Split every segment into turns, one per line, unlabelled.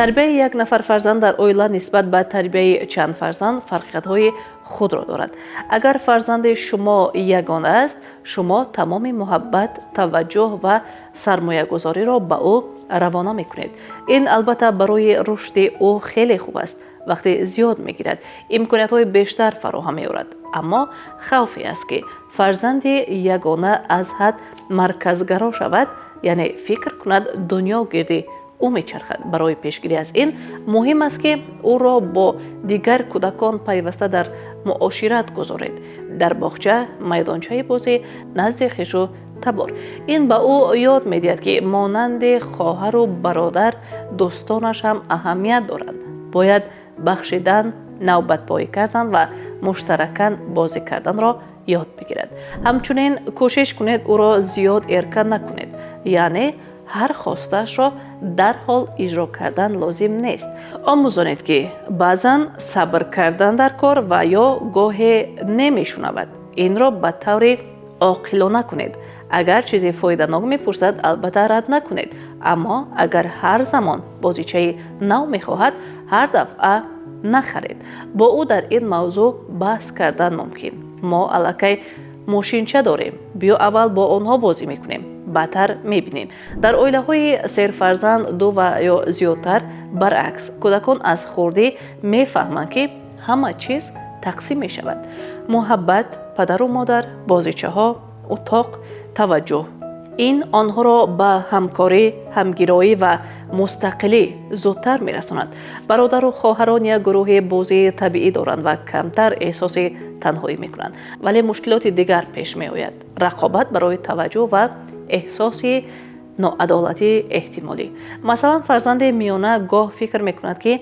Тарбияи як нафар фарзанд дар оила нисбат ба тарбияи чанд фарзанд фарқиятҳои худро дорад. Агар фарзанди шумо ягона аст, шумо тамоми муҳаббат, таваҷҷӯҳ ва сармоягузориро ба ӯ равона мекунед. Ин, албатта, барои рушди ӯ хеле хуб аст, вақти зиёд мегирад, имкониятҳои бештар фароҳам меорад. Аммо хавфе аст, ки фарзанди ягона аз ҳад марказгаро шавад, яъне фикр кунад, дунё гирди ӯ мечархад. Барои пешгирӣ аз ин муҳим аст, ки ӯро бо дигар кӯдакон пайваста дар муошират гузоред: дар боғча, майдончаи бозӣ, назди хешу табор. Ин ба ӯ ёд медиҳад, ки монанди хоҳару бародар дӯстонаш ҳам аҳамият доранд, бояд бахшидан, навбатпоӣ кардан ва муштаракан бозӣ карданро ёд бигирад. Ҳамчунин кӯшиш кунед, ӯро зиёд эрка накунед, яъне ҳар хостаашро дарҳол иҷро кардан лозим нест. Омӯзонед, ки баъзан сабр кардан дар кор ва ё гоҳе намешунавад. Инро ба таври оқилона кунед. Агар чизе фоиданок мепурсад, албатта, рад накунед, аммо агар ҳар замон бозичаи нав мехоҳад, ҳар дафъа нахаред. Бо ӯ дар ин мавзӯъ баҳс кардан мумкин: «Мо аллакай мошинча дорем, биё, аввал бо онҳо бозӣ мекунем, баъдтар мебинем». Дар оилаҳои серфарзанд, ду ва ё зиёдтар, баръакс, кӯдакон аз хурдӣ мефаҳманд, ки ҳама чиз тақсим мешавад: муҳаббат, падару модар, бозичаҳо, утоқ, таваҷҷӯҳ. Ин онҳоро ба ҳамкорӣ, ҳамгироӣ ва мустақилӣ зудтар мерасонад. Бародару хоҳарон як гурӯҳи бозии табиӣ доранд ва камтар эҳсоси танҳоӣ мекунанд. Вале мушкилоти дигар пеш меояд: рақобат барои таваҷҷӯҳ ва эҳсоси ноадолатии эҳтимолӣ. Масалан, фарзанди миёна гоҳ фикр мекунад, ки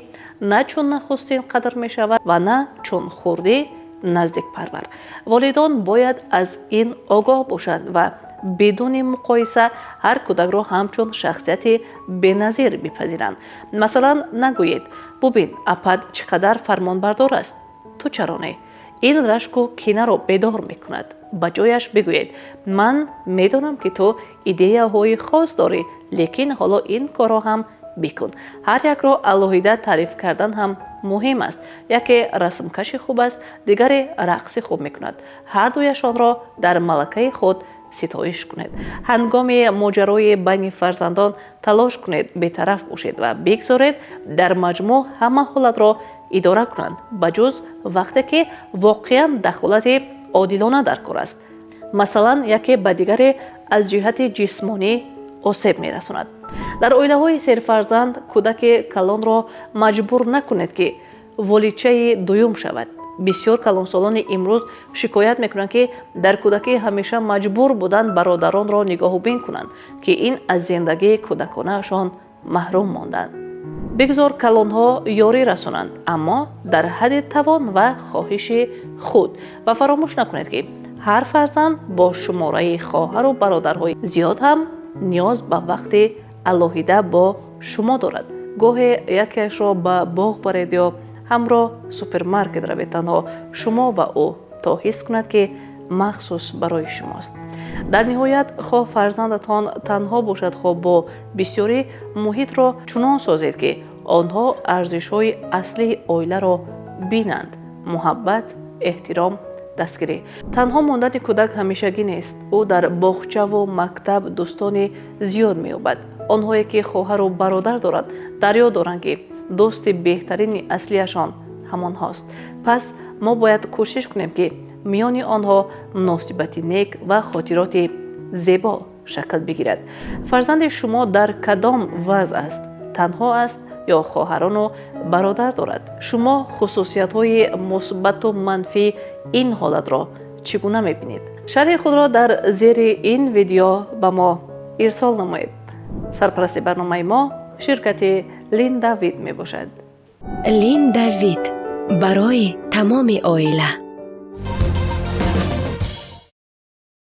на чун нахустин қадр мешавад ва на чун хурдӣ наздикпарвар. Волидон бояд аз ин огоҳ бошанд ва бидуни муқоиса ҳар кӯдакро ҳамчун шахсияти беназир бипазиранд. Масалан, нагӯед: «Бубин, апат чӣ қадар фармонбардор аст, ту чаро не?» Ин рашку кинаро бедор мекунад. Ба ҷояш бигӯед: «Ман медонам, ки ту идеяҳои хос дорӣ, лекин ҳоло ин корро ҳам бикун». Ҳар якро алоҳида таъриф кардан ҳам муҳим аст. Яке расмкаши хуб аст, дигаре рақси хуб мекунад. Ҳар дуяшонро дар малакаи худ ситоиш кунед. Ҳангоми моҷарои байни фарзандон талош кунед бетараф бошед ва бигзоред дар маҷмӯъ ҳама ҳолатро идора кунанд, ба ҷуз вақте ки воқеан дахолати одилона дар кор аст, масалан, яке ба дигаре аз ҷиҳати ҷисмонӣ осеб мерасонад. Дар оилаҳои серфарзанд кӯдаки калонро маҷбур накунед, ки воличаи дуюм шавад. Бисёр калонсолони имрӯз шикоят мекунанд, ки дар кӯдакӣ ҳамеша маҷбур буданд бародаронро нигоҳубин кунанд, ки ин аз зиндагии кӯдаконаашон маҳрум монданд. Бигзор калонҳо ёрӣ расонанд, аммо дар ҳадди тавон ва хоҳиши худ. Ва фаромӯш накунед, ки ҳар фарзанд бо шумораи хоҳару бародарҳои зиёд ҳам ниёз ба вақти алоҳида бо шумо дорад. Гоҳе якеашро ба боғ баред ё ҳамроҳ супермаркет равед, танҳо шумо ва ӯ, то ҳис кунад, ки махсус барои шумост. Дар ниҳоят, хоҳ фарзандатон танҳо бошад, хоҳ бо бисёрӣ, муҳитро чунон созед, ки онҳо арзишҳои аслии оиларо бинанд: муҳаббат, эҳтиром, дастгирӣ. Танҳо мондани кӯдак ҳамешагӣ нест. Ӯ дар боғчаву мактаб дӯстони зиёд меёбад. Онҳое ки хоҳару бародар доранд, дар ёд доранд, ки дӯсти беҳтарини аслиашон ҳамонҳост. Пас мо бояд кӯшиш кунем, ки миёни онҳо муносибати нек ва хотироти зебо шакл бигирад. Фарзанди шумо дар кадом вазъ аст? Танҳо аст ё хоҳарону бародар дорад? Шумо хусусиятҳои мусбату манфии ин ҳолатро чӣ гуна мебинед? Шарҳи худро дар зери ин видео ба мо ирсол намоед. Сарпарасти барномаи мо ширкати Линда Вит мебошад.
Линда Вит барои тамоми оила.